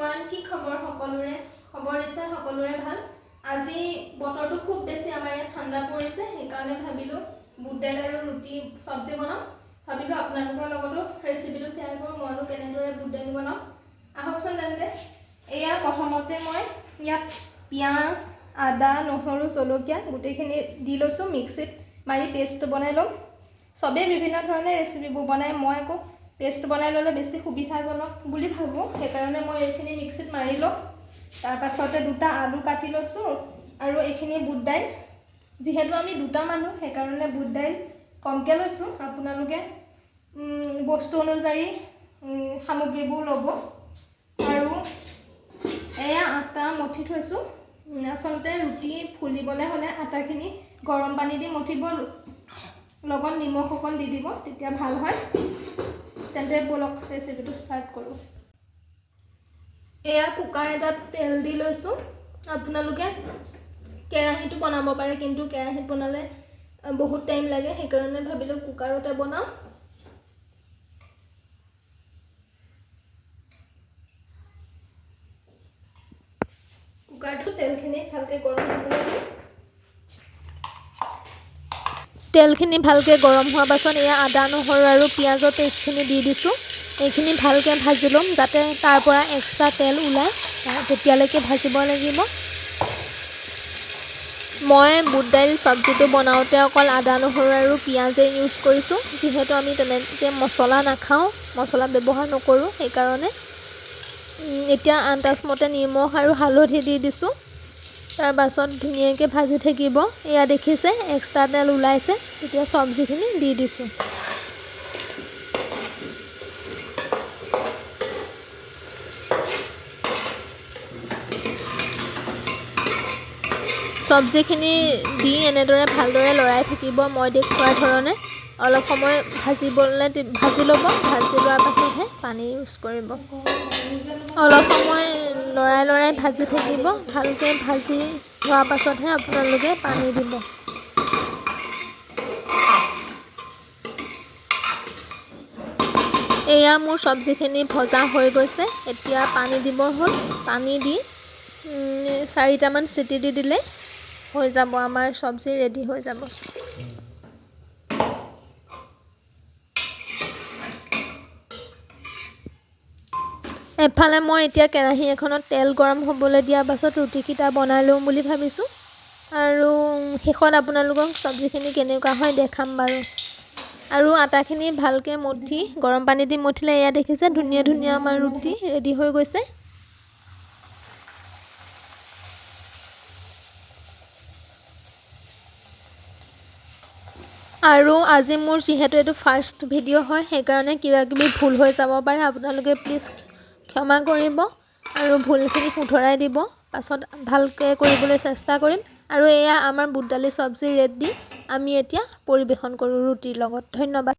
Everyone, কি খবৰ সকলোৰে? খবৰ নিশ্চয় সকলোৰে ভাল। আজি বতৰটো খুব বেছি আমাৰ ইয়াত ঠাণ্ডা পৰিছে, সেইকাৰণে ভাবিলোঁ বুট দাইল আৰু ৰুটি চব্জি বনাম। ভাবিলোঁ আপোনালোকৰ লগতো ৰেচিপিটো শ্বেয়াৰ কৰোঁ, মইনো কেনেদৰে বুট দাইল বনাওঁ। আহকচোন তেন্তে। এয়া প্ৰথমতে মই ইয়াত পিঁয়াজ, আদা, নহৰু, জলকীয়া গোটেইখিনি দি লৈছোঁ, মিক্সিত মাৰি পেষ্ট বনাই ল'ম। চবেই বিভিন্ন ধৰণে ৰেচিপিবোৰ বনায়, মই আকৌ পেষ্ট বনাই ল'লে বেছি সুবিধাজনক বুলি ভাবোঁ, সেইকাৰণে মই এইখিনি মিক্সিত মাৰি ল'ম। তাৰপাছতে দুটা আলু কাটি লৈছোঁ আৰু এইখিনি বুট দাইল। যিহেতু আমি দুটা মানুহ, সেইকাৰণে বুট দাইল কমকৈ লৈছোঁ। আপোনালোকে বস্তু অনুযায়ী সামগ্ৰীবোৰ ল'ব। আৰু এয়া আটা মঠি থৈছোঁ। আচলতে ৰুটি ফুলিবলৈ হ'লে আটাখিনি গৰম পানী দি মঠিব, লগত নিমখ অকণ দি দিব, তেতিয়া ভাল হয়। তেন্তে ব'লক ৰেচিপিটো ষ্টাৰ্ট কৰোঁ। এয়া কুকাৰ এটাত তেল দি লৈছোঁ। আপোনালোকে কেৰাহীটো বনাব পাৰে, কিন্তু কেৰাহীত বনালে বহুত টাইম লাগে, সেইকাৰণে ভাবিলোঁ কুকাৰতে বনাওঁ। কুকাৰটো তেলখিনি ভালকৈ গৰম হ'বলৈ দিম। তেলখিনি ভালকৈ গৰম হোৱাৰ পাছত এয়া আদা, নহৰু আৰু পিঁয়াজৰ পেষ্টখিনি দি দিছোঁ। এইখিনি ভালকৈ ভাজি ল'ম, যাতে তাৰ পৰা এক্সট্ৰা তেল ওলায়, তেতিয়ালৈকে ভাজিব লাগিব। মই বুট দাইল চব্জিটো বনাওঁতে অকল আদা, নহৰু আৰু পিঁয়াজেই ইউজ কৰিছোঁ, যিহেতু আমি তেনেকৈ মছলা নাখাওঁ, মছলা ব্যৱহাৰ নকৰোঁ, সেইকাৰণে। এতিয়া আন্দাজমতে নিমখ আৰু হালধি দি দিছোঁ। তাৰপাছত ধুনীয়াকৈ ভাজি থাকিব। এয়া দেখিছে এক্সট্ৰা তেল ওলাইছে, তেতিয়া চব্জিখিনি দি দিছোঁ। চব্জিখিনি দি এনেদৰে ভালদৰে লৰাই থাকিব, মই দেখুওৱাৰ ধৰণে। অলপ সময় ভাজি ল'ব, ভাজি লোৱাৰ পাছতহে পানী ইউজ কৰিব। অলপ সময় লৰাই লৰাই ভাজি থাকিব, ভালকৈ ভাজি হোৱাৰ পাছতহে আপোনালোকে পানী দিব। এয়া মোৰ চব্জিখিনি ভজা হৈ গৈছে, এতিয়া পানী দিবৰ হ'ল। পানী দি 4টামান চিটি দি দিলে হৈ যাব, আমাৰ চব্জি ৰেডি হৈ যাব। এফালে মই এতিয়া কেৰাহী এখনত তেল গৰম হ'বলৈ দিয়াৰ পাছত ৰুটিকেইটা বনাই লওঁ বুলি ভাবিছোঁ, আৰু শেষত আপোনালোকক চব্জিখিনি কেনেকুৱা হয় দেখাম বাৰু। আৰু আটাখিনি ভালকৈ মঠি গৰম পানী দি মঠিলে এয়া দেখিছে ধুনীয়া ধুনীয়া আমাৰ ৰুটি ৰেডি হৈ গৈছে। আৰু আজি মোৰ যিহেতু এইটো ফাৰ্ষ্ট ভিডিঅ' হয়, সেইকাৰণে কিবা কিবি ভুল হৈ যাব পাৰে, আপোনালোকে প্লিজ ক্ষমা কৰিব আৰু ভুলখিনি শুধৰাই দিব, পাছত ভালকৈ কৰিবলৈ চেষ্টা কৰিম। আৰু এয়া আমাৰ বুট দালি চব্জি ৰেডি। আমি এতিয়া পৰিৱেশন কৰোঁ ৰুটিৰ লগত। ধন্যবাদ।